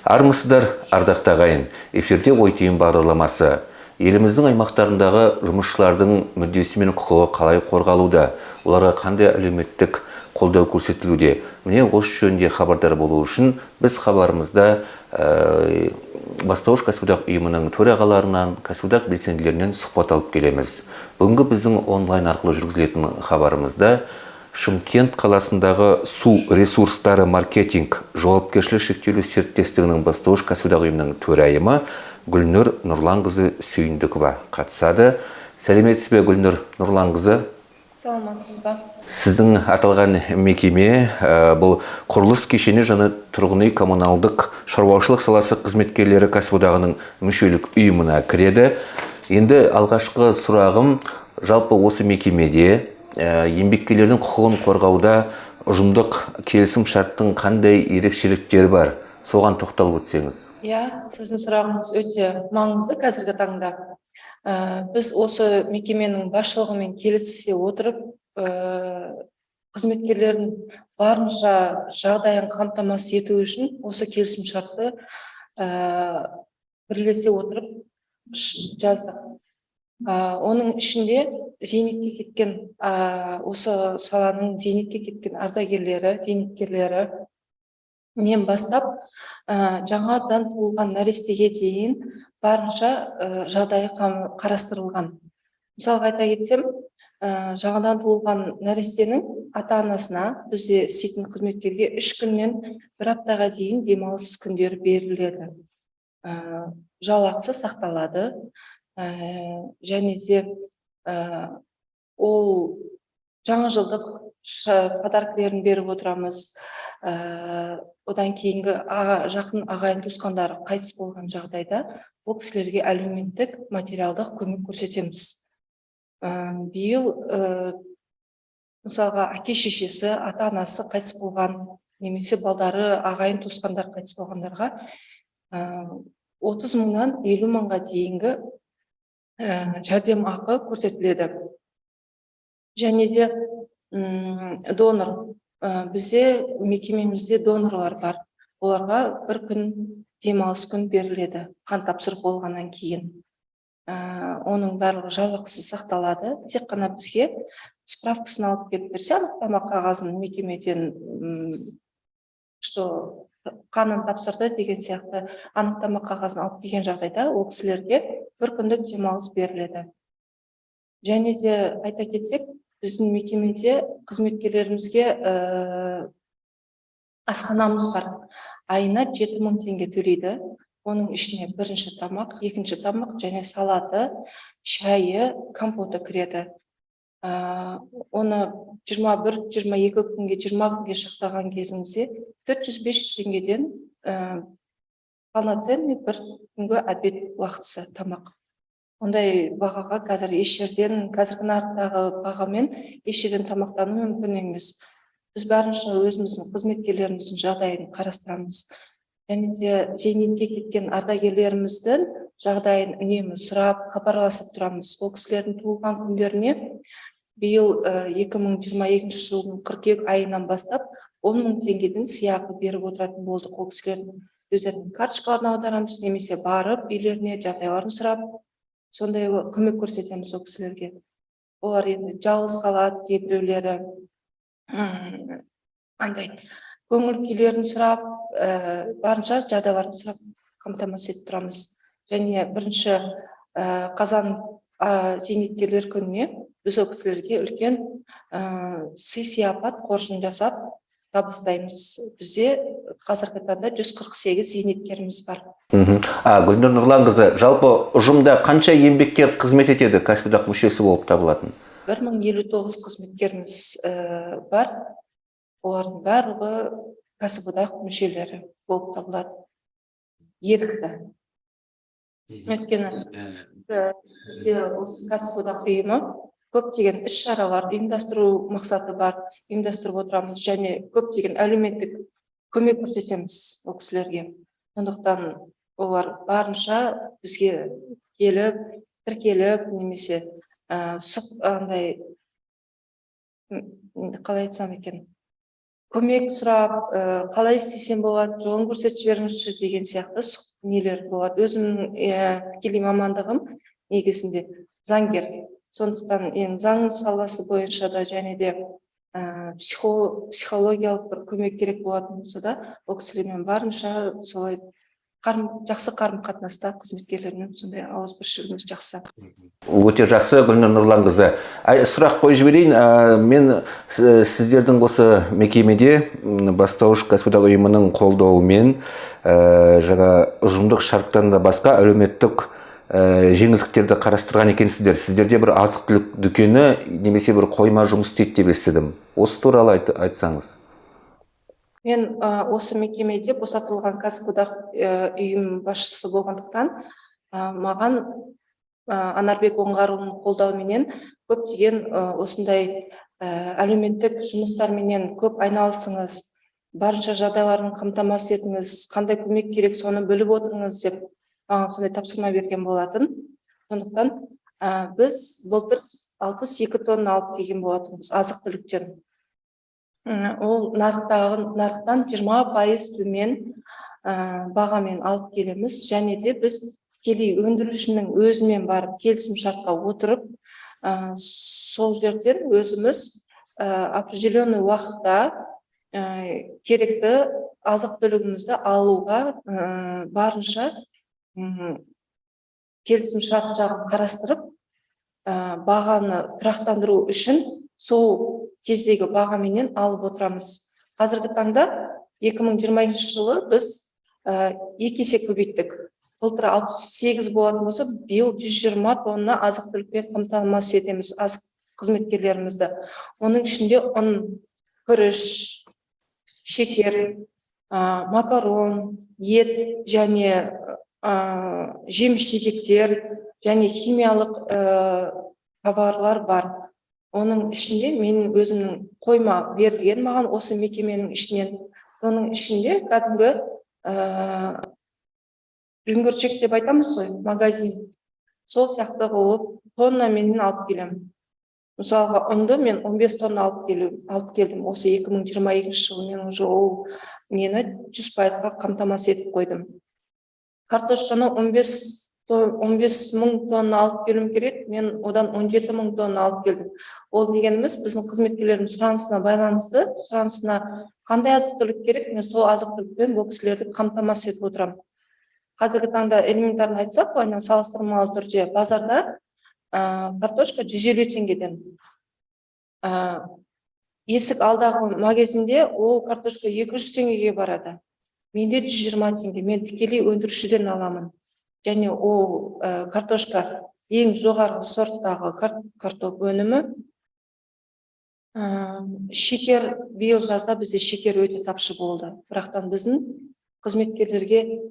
Армысыздар, ардақты ағайын! Эфирде «Ой түйін» бағдарламасы. Еліміздің аймақтарындағы жұмысшылардың мүддесі мен құқығы қалай қорғалуда, оларға қандай әлеуметтік қолдау көрсетілуде? Міне, осы жөнінде хабардар болу үшін біз хабарымызда бастауыш кәсіподақ ұйымының төрағаларынан, кәсіподақ белсенділерінен сұхбат алып келеміз. Бүгінгі біздің онлайн арқылы жүргізілетін хабарымызда Шымкент қаласындағы «Су ресурстары маркетинг» жауапкершілігі шектеулі серіктестігінің бастауыш кәсіподақ ұйымының төрайымы Гүлнұр Нұрланқызы Сүйіндікова қатысады. Сәлеметсіз бе, Гүлнұр Нұрланқызы? Саламатсыз ба? Сіздің аталған мекеме бұл құрылыс кешені және тұрғын үй коммуналдық шаруашылық саласы қызметкерлері кәсіподағының мүшелік ұйымына кіреді. Енді алғашқы сұрағым: жалпы осы мекемеде еңбеккерлердің құқығын қорғауда ұжымдық келісім шарттың қандай ерекшеліктері бар? Соған тоқталып өтсеңіз. Иә, сіздің сұрағыңыз өте маңызды қазіргі таңда. Біз осы мекеменің басшылығымен келісе отырып, қызметкерлердің барынша жағдайын қамтамасыз ету үшін осы келісім шартты бірлесе отырып жаздық. Оның ішінде зейнетке кеткен, осы саланың зейнетке кеткен ардагерлері, зейнеткерлері нен бастап жаңадан туылған нәрестеге дейін барынша жағдайы қарастырылған. Мысалға айта кетсем, жаңадан туылған нәрестенің ата анасына бізде істейтін қызметкерге 3 күннен бір аптаға дейін демалыс күндері беріледі. Жалақысы сақталады. Және де ол жаңа жылдық подаркілерін беріп отырамыз. Одан кейінгі жақын ағайын туысқандары қайтыс болған жағдайда ол кісілерге әлеуметтік материалдық көмек көрсетеміз. Биыл мысалға, әке шешесі, ата анасы қайтыс болған немесе балдары, ағайын туысқандар қайтыс болғандарға 30 мыңнан 50 мыңға дейінгі жәрдемақы көрсетіледі. Және де донор, бізде мекемемізде донорлар бар, оларға бір күн демалыс күн беріледі қан тапсырып болғаннан кейін. Оның барлығы жалақысы сақталады, тек қана бізге справкасын алып келіп берсе, анықтама қағазын мекемеден, что қанын тапсырды деген сияқты анықтама қағазын алып келген жағдайда ол кісілерге бір күндік демалыс беріледі. Және де айта кетсек, біздің мекемеде қызметкерлерімізге асханамыз бар, айына 7000 теңге төлейді. Оның ішіне бірінші тамақ, екінші тамақ және салаты, шайы, компоты кіреді. Оны 21, 22 күнге, 20 күнге шақтаған кезіңізде 400-500 теңгеден полноценный бір күнгі обед уақытысы тамақ. Ондай бағаға қазір еш жерден, қазіргі нарықтағы бағамен еш жерден тамақтану мүмкін емес. Біз барынша өзіміздің қызметкерлеріміздің жағдайын қарастырамыз және де зейнетке кеткен ардагерлеріміздің жағдайын үнемі сұрап, хабарласып тұрамыз. Ол кісілердің туылған күндеріне биыл 2022 жылдың қыркүйек айынан бастап 10 000 теңгеден сыйақы беріп отыратын болдық. Ол кісілердің өздерінің карточкаларына аударамыз немесе барып үйлеріне, жағдайларын сұрап, сондай көмек көрсетеміз ол кісілерге. Олар енді жалғыз қалады кейбіреулері, андай көңіл күйлерін сұрап, барынша жағдайларын сұрап, қамтамасыз етіп тұрамыз. Және бірінші қазан зейнеткерлер күніне біз ол кісілерге үлкен сый сияпат қоржын жасап табыстаймыз. Бізде қазіргі таңда 148 зейнеткеріміз бар. Гүлнұр Нұрланқызы, жалпы ұжымда қанша еңбеккер қызмет етеді, кәсіподақ мүшесі болып табылатын? 1059 қызметкеріміз бар. Олардың барлығы кәсіподақ мүшелері болып табылады, ерікті. Өйткені бізде осы кәсіподақ ұйымы көптеген іс шаралар ұйымдастыру мақсаты бар, ұйымдастырып отырамыз және көптеген әлеуметтік көмек көрсетеміз ол кісілерге. Сондықтан олар барынша бізге келіп, тіркеліп немесе андай, қалай айтсам екен. Көмек сұрап, қалай істесем болады, жолын көрсетіп жіберіңізші деген сияқты нелер болады. Өзімнің тікелей мамандығым негізінде заңгер, сондықтан енді заң саласы бойынша да және де психологиялық бір көмек керек болатын болса да, ол кісілермен барынша солай жақсы қарым қатынаста, қызметкерлермен сондай ауызбіршілігіміз жақсы. Өте жақсы, Гүлнұр Нұрланқызы. Ай, сұрақ қойып жіберейін. Мен сіздердің осы мекемеде бастауыш кәсіподақ ұйымының қолдауымен жаңа ұжымдық шарттан да басқа әлеуметтік жеңілдіктерді қарастырған екенсіздер. Сіздерде бір азық түлік дүкені немесе бір қойма жұмыс істейді деп естідім. Осы туралы айтсаңыз. Мен осы мекемеде босатылған кәсіподақ ұйым басшысы болғандықтан, маған Анарбек Оңғарұлының қолдауыменен көптеген осындай әлеуметтік жұмыстарменен көп айналысыңыз, барынша жағдайларын қамтамасыз етіңіз, қандай көмек керек, соны біліп отырыңыз деп маған сондай тапсырма берген болатын. Сондықтан біз былтыр 62 тонна алып келген болатынбыз азық түліктен. Ол нарықтан 20% төмен бағамен алып келеміз. Және де біз тікелей өндірушінің өзімен барып келісім шартқа отырып, сол жерден өзіміз определенный уақытта керекті азық түлігімізді алуға барынша келісім шарт жағын қарастырып, бағаны тұрақтандыру үшін сол кездегі бағаменен алып отырамыз. Қазіргі таңда 2020 жылы біз екі есе көбейттік. Былтыр 68 болатын болса, биыл 120 тонна азық түлікпен қамтамасыз етеміз азық қызметкерлерімізді. Оның ішінде ұн, күріш, шекер, макарон, ет және жеміс жидектер және химиялық товарлар бар. Оның ішінде менің өзімнің қойма берілген маған осы мекеменің ішінен. Соның ішінде кәдімгі дүңгіршек деп айтамыз ғой, магазин, сол сияқты қылып тоннаменен алып келемін. Мысалға, ұнды мен 15 тонна алып келдім осы 2022 жылы. Мен уже ол нені 100%-ға қамтамасыз етіп қойдым. Картошканы 15 мың тонна алып келуім керек, мен одан 17 мың тонна алып келдім. Ол дегеніміз, біздің қызметкерлердің сұранысына байланысты, сұранысына қандай азық түлік керек, мен сол азық түлікпен бұл кісілерді қамтамасыз етіп отырамын. Қазіргі таңда, элементарно айтсақ, былайынан салыстырмалы түрде, базарда картошка 150 теңгеден, есік алдағы магазинде ол картошка 200 теңгеге барады, менде 120 теңге. Мен тікелей өндірушіден аламын және ол картошка ең жоғарғы сорттағы картоп өнімі. Шекер, биыл жазда бізде шекер өте тапшы болды, бірақтан біздің қызметкерлерге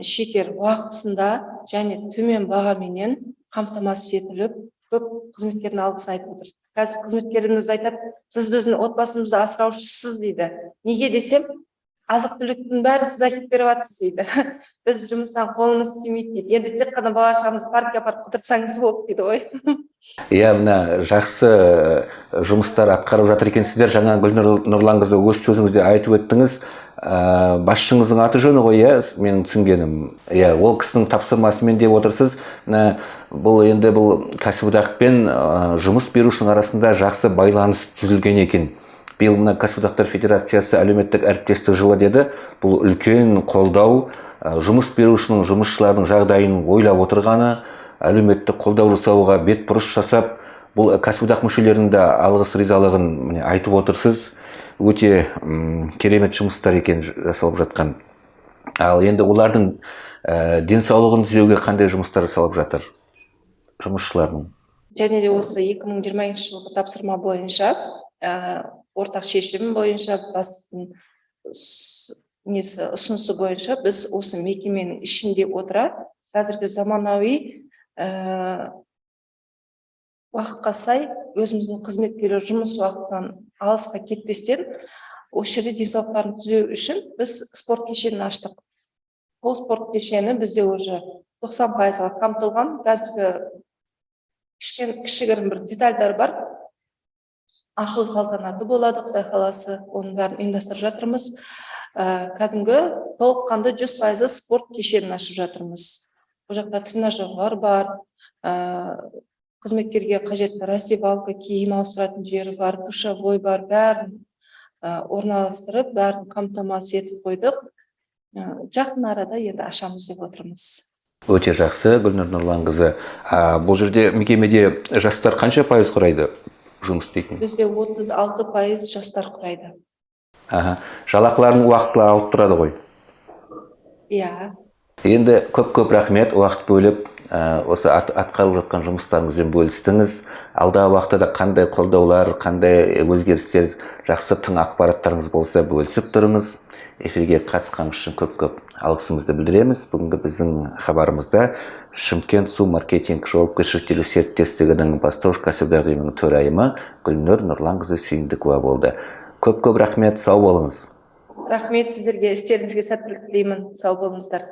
шекер уақытысында және төмен бағаменен қамтамасыз етіліп, көп қызметкердің алғысын айтып отыр. Қазір қызметкеріміз айтады: «Сіз біздің отбасымызды асыраушысыз», – дейді. Неге десем, «Азық түліктің бәрін сіз әкеліп беріп жатсыз», – дейді. «Біз жұмыстан қолымыз тимейді», – дейді. «Енді тек қана бала шағамызды паркке апарып қыдырсаңыз болды», – дейді ғой. Иә, мына жақсы жұмыстар атқарып жатыр екенсіздер. Жаңа, Гүлнұр Нұрланқызы, өз сөзіңізде айтып өттіңіз, басшыңыздың аты жөні ғой, иә, менің түсінгенім, иә, ол кісінің тапсырмасымен деп отырсыз. Мына бұл енді бұл кәсіподақ пен жұмыс берушінің арасында жақсы байланыс түзілген екен. Биыл мына Кәсіподақтар федерациясы әлеуметтік әріптестік жылы деді. Бұл үлкен қолдау, жұмыс берушінің жұмысшылардың жағдайын ойлап отырғаны, әлеуметтік қолдау жасауға бетбұрыс жасап, бұл кәсіподақ мүшелерінің де алғыс ризалығын міне айтып отырсыз. Өте керемет жұмыстар екен жасалып жатқан. Ал енді олардың денсаулығын түзеуге қандай жұмыстар жасалып жатыр жұмысшылардың? Және де осы 2020 жылғы тапсырма бойынша, ортақ шешім бойынша, бастықтың несі, ұсынысы бойынша біз осы мекеменің ішінде отыра қазіргі заманауи уақытқа сай өзіміздің қызметкерлер жұмыс уақытынан алысқа кетпестен, осы жерде денсаулықтарын түзеу үшін біз спорт кешенін аштық. Ол спорт кешені бізде уже 90%-ға қамтылған. Қазіргі кішігірім бір детальдар бар. Ашылу салтанаты болады, құдай қаласа, оның бәрін ұйымдастырып жатырмыз. Кәдімгі толыққанды 100 пайызы спорт кешенін ашып жатырмыз. Бұл жақта тренажерлар бар, қызметкерге қажетті раздевалка, киім ауыстыратын жері бар, душевой бар, бәрін орналастырып, бәрін қамтамасыз етіп қойдық. Жақын арада енді ашамыз деп отырмыз. Өте жақсы, Гүлнұр Нұрланқызы. Бұл жерде, мекемеде жастар қанша пайыз құрайды жұмыс істейтін? Бізде 36% жастар құрайды. Аха, жалақыларын уақытылы алып тұрады ғой? Иә. Енді көп көп рахмет, уақыт бөліп, осы атқарылып жатқан жұмыстарыңызбен бөлістіңіз. Алдағы уақытта да қандай қолдаулар, қандай өзгерістер, жақсы тың ақпараттарыңыз болса, бөлісіп тұрыңыз. Эфирге қатысқаныңыз үшін көп көп алғысымызды білдіреміз. Бүгінгі біздің хабарымызда «Шымкент су маркетинг» жауапкершілігі шектеулі серіктестігінің бастауыш кәсіподақ ұйымының төрайымы Гүлнұр Нұрланқызы Сүйіндікова болды. Көп көп рахмет, сау болыңыз. Рахмет сіздерге, істеріңізге сәттілік тілеймін, сау болыңыздар.